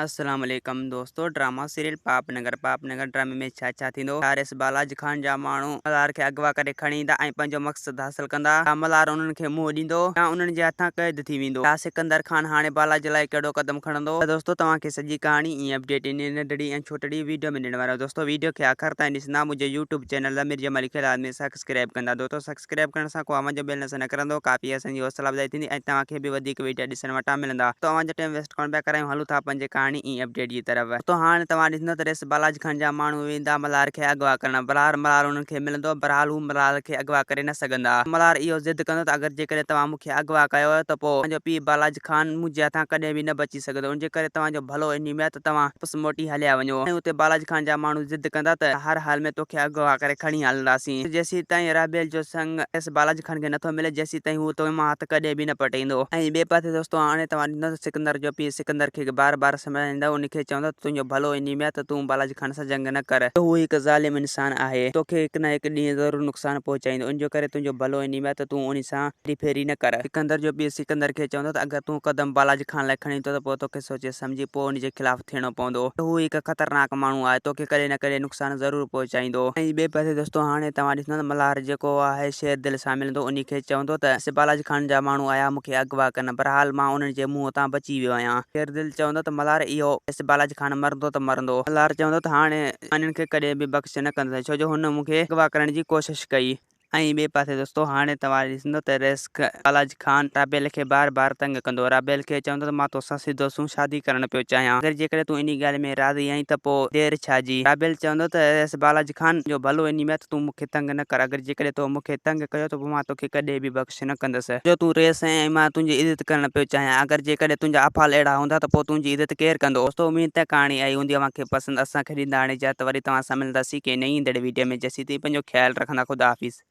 السلام عليڪم دوستو ڊراما سيريل پاپ نگر پاپ نگر ڊرامي ۾ ڇا ڇا ٿيندو حارث بالاج خان جا ماڻهو ملهار کي اغوا ڪري کڻي ايندا ۽ پنهنجو مقصد حاصل ڪندا ڇا ملهار انهن کي منهن ڏيندو يا انهن جي هٿان قيد ٿي ويندو ڇا سڪندر خان هاڻي بالاج لاء ڪهڙو قدم کڻندو ته دوستو توهان کي سڄي ڪهاڻي ۽ اپڊيٽ انهي ننڍڙي ۽ ڇوٽڙي ويڊيو ۾ ڏيڻ وارو آهيان دوستو ويڊيو کي آخر تائين ڏسندا منهنجي يوٽيوب چينل ضمير جمالي کي لازمي سبسڪرائب ڪندا دوستو سبسڪرائب ڪرڻ سان ڪو اوهان جو بل نظر نه ڪرندو ڪافي اسان جي حوصلا افزائي ٿيندي ۽ توهان کي به وڌيڪ ويڊيا ڏسڻ وٽان ملندا تو اوهان جو ٽيم ويسٽ ڪونه پيا ڪرايون هلون ٿا پنهنجي ڪهاڻي ۽ اپڊيٽ جي طرف. تو هاڻ توهان ڏسندو ته ريس بالاج خان جا ماڻهو ويندا ملهار کي اغوا ڪرڻ بلهار ملهار انهن کي ملندو برحال هو ملهار کي اغوا ڪري نه سگهندا ملهار اهو ضد ڪندو ته اگر جيڪڏهن توهان مون کي اغوا ڪيو ته پوء اوهان جو پيء بالاج خان منهنجي هٿان ڪڏهن به نه بچي سگهندو ان جي ڪري توهان جو ڀلو انهي ۾ آهي ته توهان واپس موٽي هليا وڃو ۽ اتي بالاج خان جا ماڻهو ضد ڪندا ته هر حال ۾ توکي اغوا ڪري کڻي هلنداسين. جيسيتائين رابيل جو سڱ ايس بالاج خان کي نٿو ملي جيسيتائين هو تو مان هٿ ڪڏهن به نه پٽيندو. ۽ ٻئي پاسي دوستو هاڻي توهان ڏسندو ته سڪندر جو پيء سڪندر کي بار بار سمجهائيندو ان کي چوندو ته تنهنجو ڀلو انهي ۾ آهي ته تون بالاج خان سان جنگ نه ڪر. هو هڪ ظالم انسان آهي توکي هڪ نه هڪ ڏينهن ضرور نقصان پهچائيندو ان جو ڪري تنهنجو ڀلو انهي ۾ آهي ته تون انهي سان هيري ڦيري نه ڪر. سڪندر جو پيء سڪندر کي چوندو ته اگر تون قدم بالاج خان لاء کڻين ٿو ته پوء توکي سوچي سمجهي پوء ان جي خلاف ٿيڻو پوندو. هو هڪ خطرناڪ ماڻهو آهي، توکي ڪڏهن نه ڪڏهن نقصان ضرور پهچائيندو. ۽ ٻئي پاسي دوستو هاڻي توهان ڏسندو ته ملهار جيڪو آهي شير دل سان ملندو انهي کي چوندو ته بالاج خان جا ماڻهو آيا مون کي اغوا ڪن بهرحال مان انهن جي منهن تان بچي ويو آهيان. شير دل چوندو ته ملهار اهو بالاج خان مرندو ته مرندو. ملهار چوندو ته هاڻي مان انهن کي ڪڏهن به بخش نه ڪندس ڇو جو هن مون کي اغوا ڪرڻ جي ڪوشش ڪئي. ۽ ٻئي پاسي دوستو هاڻي توهان ڏسندو ته ريسڪ بالاج خان رابيل کي بار بار تنگ ڪندو رابيل کي چوندو ته مان توسان سڌو سنئون شادي ڪرڻ پيو چاهيان اگر جيڪڏهن تون انهي ڳالهه ۾ راضي آهين ته پوء دير ڇا جي رابيل چوندو ته ريس بالاج خان جو ڀلو انهي ۾ آهي ته تون مون کي تنگ نه ڪر اگر جيڪڏهن تو مون کي تنگ ڪيو ته پوء مان توکي ڪڏهن به بخش نه ڪندس جو تون ريس آهين ۽ مان تنهنجي عزت ڪرڻ پيو چاهيان اگر جيڪڏهن تنهنجا افعال اهڙا هوندا ته پوء تنهنجي عزت ڪير ڪندو دوستو اميد ته ڪهاڻي آئي هوندي اوهان کي پسند اسان کي ڏيندا هاڻي اجازت وري توهان سان ملنداسين ڪنهن نئين ايندڙ ويڊيو ۾ جيسين تائين پنهنجو خيال رکندا خدا حافظ.